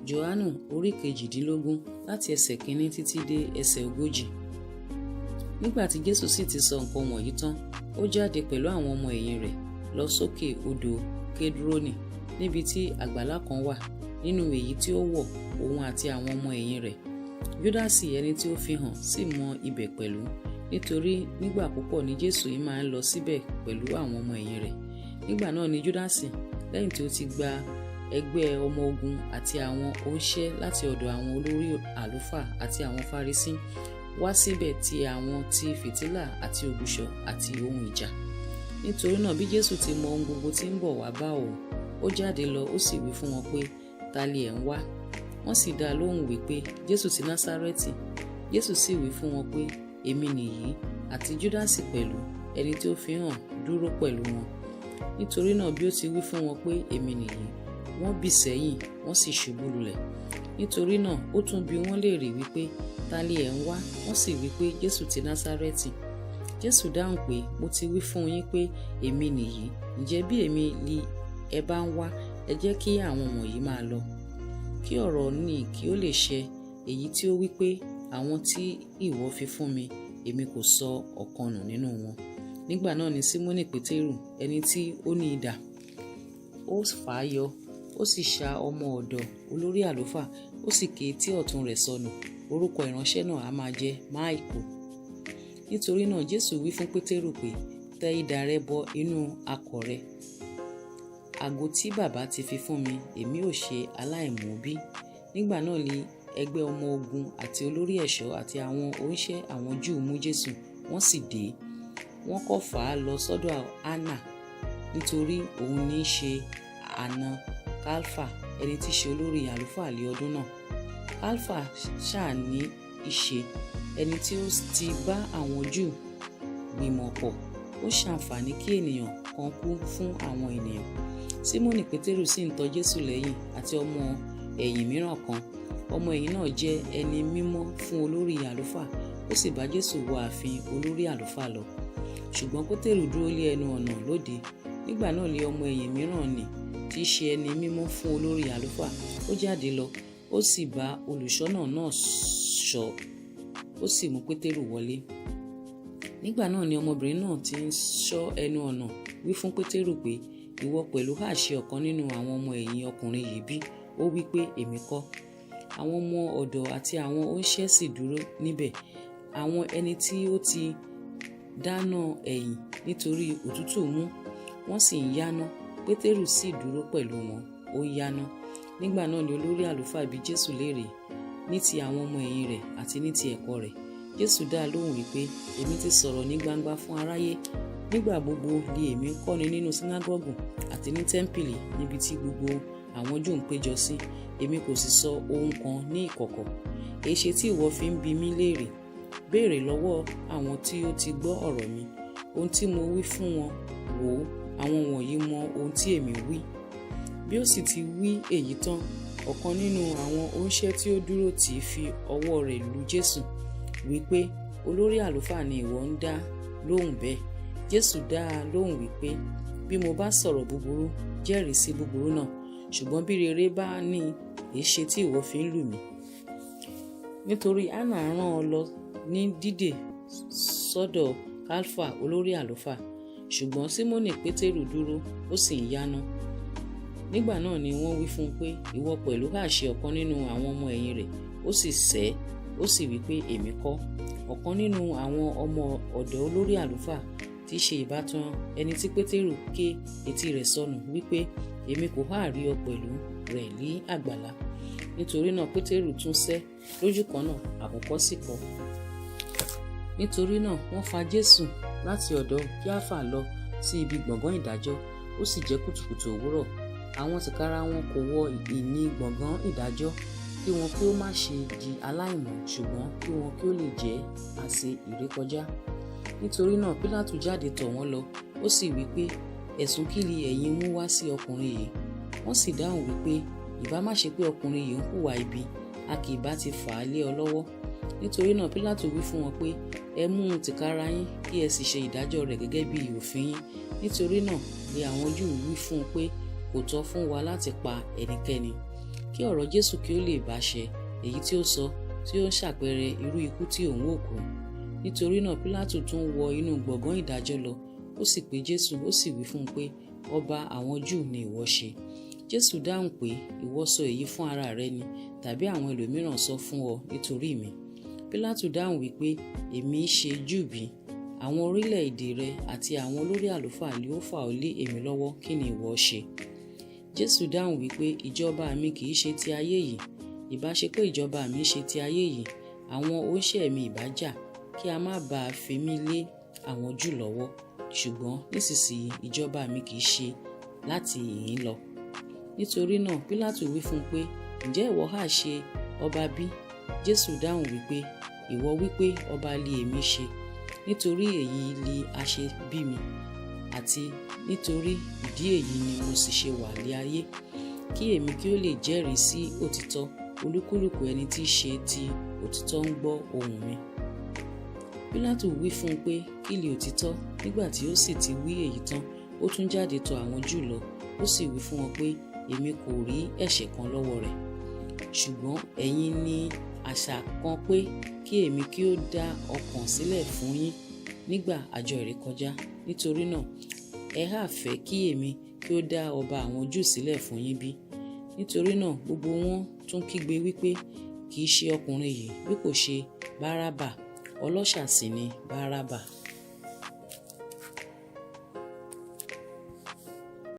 Jòhánù orí 18 láti ẹsẹ̀ 1 títí dé ẹsẹ̀ 40. Nígbà tí Jésù sì ti sọ nǹkan wọ̀nyí tán, ó jáde pẹ̀lú àwọn ọmọ ẹ̀yìn rẹ̀ lọ sókè odò Kédúrónì, níbi tí àgbàlá kan wà, nínú èyí tí ó wọ̀, òun àti àwọn ọmọ ẹ̀yìn rẹ̀. Júdásì ẹni tí ó fi hàn sì mọ ibẹ̀ pẹ̀lú, nítorí nígbà púpọ̀ ni Jésù yìí máa ń lọ síbẹ̀ pẹ̀lú àwọn ọmọ ẹ̀yìn rẹ̀. Nígbà náà ni Júdásì, lẹ́yìn tí ó ti gba ẹgbẹ́ ọmọ ogun àti àwọn oníṣẹ́ láti ọ̀dọ̀ àwọn olórí àlùfáà àti àwọn Farisí, wá síbẹ̀ ti àwọn ti fìtílà àti ògùṣọ̀ àti ohun ìjà. Nítorí náà bí Jésù ti mọ ohun gbogbo tí ń bọ̀ wá bá òun, ó jáde lọ, ó sì wí fún wọn pé, Ta li ẹ̀ ń wá? Wọ́n sì dá a lóhùn wípé, Jésù ti Násárẹ́tì. Jésù sì wí fún wọn pé, Èmi nìyí, àti Júdásì pẹ̀lú, ẹni tí ó fi hàn dúró pẹ̀lú wọn. Nítorí náà bí ó ti wí fún wọn pé, Èmi nìyí, wọ́n bì sẹ́yìn, wọ́n sì ṣubú lulẹ̀. Nítorí náà ó tún bi wọ́n léèrè wípé, Ta li ẹ̀ ń wá? Wọ́n sì wí pé, Jésù ti Násárẹ́tì. Jésù dáhùn pé, Mo ti wí fún yín pé èmi nìyí. Ǹjẹ́ bí èmi li ẹ bá ń wá, ẹ jẹ́ kí àwọn wọ̀nyí máa lọ. Kí ọ̀rọ̀ ní kí ó lè ṣẹ, èyí tí ó wí pé, Àwọn tí ìwọ fi fún mi, èmi kò sọ ọ̀kan nù nínú wọn. Nígbà náà ni Símónì Pétérù, ẹni tí ó ní idà, ó fà á yọ, ó sì ṣá ọmọ ọ̀dọ̀ olórí àlùfáà, ó sì ké etí ọ̀tún rẹ̀ sọnù. Orúkọ ìránṣẹ́ náà a máa jẹ́ Máìkù. Nítorí náà Jésù wí fún Pétérù pé, Tẹ idà rẹ bọ inú àkọ̀ rẹ. Ago tí bàbá ti fi fún mi, èmi ò ṣe aláìmú bí? Nígbà náà ni ẹgbẹ́ ọmọ ogun àti olórí ẹ̀ṣọ́ àti àwọn oníṣẹ́ àwọn Júù mú Jésù, wọ́n sì dè é. Wọ́n kọ́ fà á lọ sọ́dọ̀ Anna, nítorí òun ní í ṣe àna Kálfà, ẹni tí í ṣe olórí àlùfáà lé ọdún náà. Kálfà ṣáà ní í ṣe ẹni tí ó ti bá àwọn Júù gbìmọ̀ pọ̀, ó ṣàǹfààní kí ènìyàn kan kú fún àwọn ènìyàn. Símónì Pétérù sì ń tọ Jésù lẹ́yìn àti ọmọ ẹ̀yìn mìíràn kan. Ọmọ ẹ̀yìn náà jẹ́ ẹni mímọ́ fún olórí àlùfáà, ó sì bá Jésù wọ ààfin olórí àlùfáà lọ. Ṣùgbọ́n Pétérù dúró lé ẹnu ọ̀nà lóde. Nígbà náà lé ọmọ ẹ̀yìn mìíràn nì, tí í ṣe ẹni mímọ́ fún olórí àlùfáà, ó jáde lọ, ó sì bá olùṣọ́nà náà ṣọ́, ó sì mú Pétérù wọlé. Nígbà náà ni ọmọbìnrin náà tí ń ṣọ́ ẹnu ọ̀nà wí fún Pétérù pé, Ìwọ pẹ̀lú hà ṣe ọ̀kan nínú àwọn ọmọ ẹ̀yìn ọkùnrin yìí bí? Ó wí pé, Èmi kọ́. Àwọn ọmọ ọ̀dọ̀ àti àwọn oníṣẹ́ sì dúró níbẹ̀, àwọn ẹni tí ó ti dáná ẹ̀yìn nítorí òtútù mú, wọ́n sì ń yáná. Pétérù sì dúró pẹ̀lú wọn, ó ń yáná. Nígbà náà ni olórí àlùfáà bi Jésù léèrè ní ti àwọn ọmọ ẹ̀yìn rẹ̀ àti ní ti ẹ̀kọ́ rẹ̀. Jésù dá a lóhùn wípé, Èmi ti sọ̀rọ̀ ní gbangba fún aráyé. Nígbà gbogbo li èmi ń kọ́ni nínú sínágọ́gù àti ní tẹ́ḿpìlì, níbi tí gbogbo àwọn Júù ń péjọ sí. Èmi kò sì sọ ohun kan ní ìkọ̀kọ̀. Èéṣe tí ìwọ fi ń bi mí léèrè? Béèrè lọ́wọ́ àwọn tí ó ti gbọ́ ọ̀rọ̀ mi. Ohun tí mo wí fún wọn, wò ó, àwọn wọ̀nyí mọ ohun tí èmi wí. Bí ó sì ti wí èyí tán, ọ̀kan nínú àwọn oníṣẹ́ tí ó dúró tì í fi ọwọ́ rẹ̀ lu Jésù, wí pé, Olórí àlùfáà ni ìwọ ń dá lóhùn bẹ́ẹ̀. Jésù dá a lóhùn wípé, Bí mo bá sọ̀rọ̀ búburú, jẹ́rìí sí búburú náà, ṣùgbọ́n bí rere bá ní, èéṣe tí ìwọ fi ń lù mí? Nítorí Anna rán ọ lọ ní dídè sọ́dọ̀ Kálfà olórí àlùfáà. Ṣùgbọ́n Símónì Pétérù dúró, ó sì ń yáná. Nígbà náà ni wọ́n wí fún un pé, Ìwọ pẹ̀lú hà ṣe ọ̀kan nínú àwọn ọmọ ẹ̀yìn rẹ̀. Ó sì sẹ́, ó sì wí pé, Èmi kọ́. Ọ̀kan nínú àwọn ọmọ ọ̀dọ̀ olórí àlùfáà tí í ṣe ìbátan ẹni tí Pétérù ké etí rẹ̀ sọnù wípé, Èmi kò há rí ọ pẹ̀lú rẹ̀ ní àgbàlá. Nítorí náà Pétérù tún sẹ́ lójú kan náà, àkùkọ sì kọ. Nítorí náà wọ́n fa Jésù láti ọ̀dọ̀ Káífà lọ sí ibi gbọ̀ngàn ìdájọ́, ó sì jẹ́ kùtùkùtù òwúrọ̀. Àwọn tìkára wọn kò wọ ìní gbọ̀ngàn ìdájọ́, kí wọn kí ó má ṣe di aláìmọ́, ṣùgbọ́n kí wọn kí ó lè jẹ́ àsè ìrékọjá. Nítorí náà Pílátù jáde tọ̀ wọ́n lọ, ó sì wí pé, Ẹ̀sùn kí li ẹ̀yin mú wá sí ọkùnrin yìí? Wọ́n sì dáhùn wípé, Ìbá má ṣe pé ọkùnrin yìí ń hùwà ibi, a kì í bá ti fà á lé ọ lọ́wọ́. Nítorí náà Pílátù wí fún wọn pé, Ẹ mú un tìkára yín, kí ẹ sì ṣe ìdájọ́ rẹ̀ gẹ́gẹ́ bí òfin yín. Nítorí náà ni àwọn Júù wí fún un pé, Kò tọ́ fún wa láti pa ẹnikẹ́ni. Kí ọ̀rọ̀ Jésù kí ó lè bá ṣẹ, èyí tí ó sọ, tí ó ń ṣàpẹẹrẹ irú ikú tí òun ó kú. Nítorí náà Pílátù tún wọ inú gbọ̀ngàn ìdájọ́ lọ, ó sì pe Jésù, ó sì wí fún un pé, Ọba àwọn Júù ni ìwọ ṣe. Jésù dáhùn pé, Ìwọ sọ èyí fún ara rẹ ni, tàbí àwọn ẹlòmíràn sọ fún ọ nítorí mi? Pílátù dáhùn wípé, Èmi ṣe Júù bí? Àwọn orílẹ̀-èdè rẹ àti àwọn olórí àlùfáà li ó fà ọ́ lé èmi lọ́wọ́, kí ni ìwọ ṣe? Jésù dáhùn wípé, Ìjọba mi kì í ṣe ti ayé yìí. Ìbá ṣe pé ìjọba mi ṣe ti ayé yìí, àwọn oníṣẹ́ mi ìbá jà, kí a má ba à fi mí lé àwọn Júù lọ́wọ́. Ṣùgbọ́n nísinsìnyí ìjọba mi kì í ṣe láti ìhín lọ. Nítorí náà Pílátù wí fún un pé, Ǹjẹ́ ìwọ ha ṣe ọba bí? Jésù dáhùn wípé, Ìwọ wípé ọba li èmi ṣe. Nítorí èyí li a ṣe bí mi, àti nítorí ìdí èyí ni mo sì ṣe wà lé ayé, kí èmi kí ó lè jẹ́rìí sí òtítọ́. Olúkúlùkù ẹni tí í ṣe ti òtítọ́ ń gbọ́ ohùn mi. Pílátù wí fún un pé, Kí li òtítọ́? Nígbà tí ó sì ti wí èyí tán, ó tún jáde tọ̀ àwọn Júù lọ, ó sì wí fún wọn pé, Èmi kò rí ẹ̀ṣẹ̀ kan lọ́wọ́ rẹ̀. Ṣùgbọ́n ẹ̀yin ní àṣà kan pé kí èmi kí ó dá ọ̀kan sílẹ̀ fún yín nígbà àjọ ìrékọjá. Nítorí náà, ẹ ha fẹ́ kí èmi kí ó dá ọba àwọn Júù sílẹ̀ fún yín bí? Nítorí náà gbogbo wọn tún kígbe wípé, Kì í ṣe ọkùnrin yìí, bí kò ṣe Bárábà. Ọlọ́ṣà sì ni Bárábà.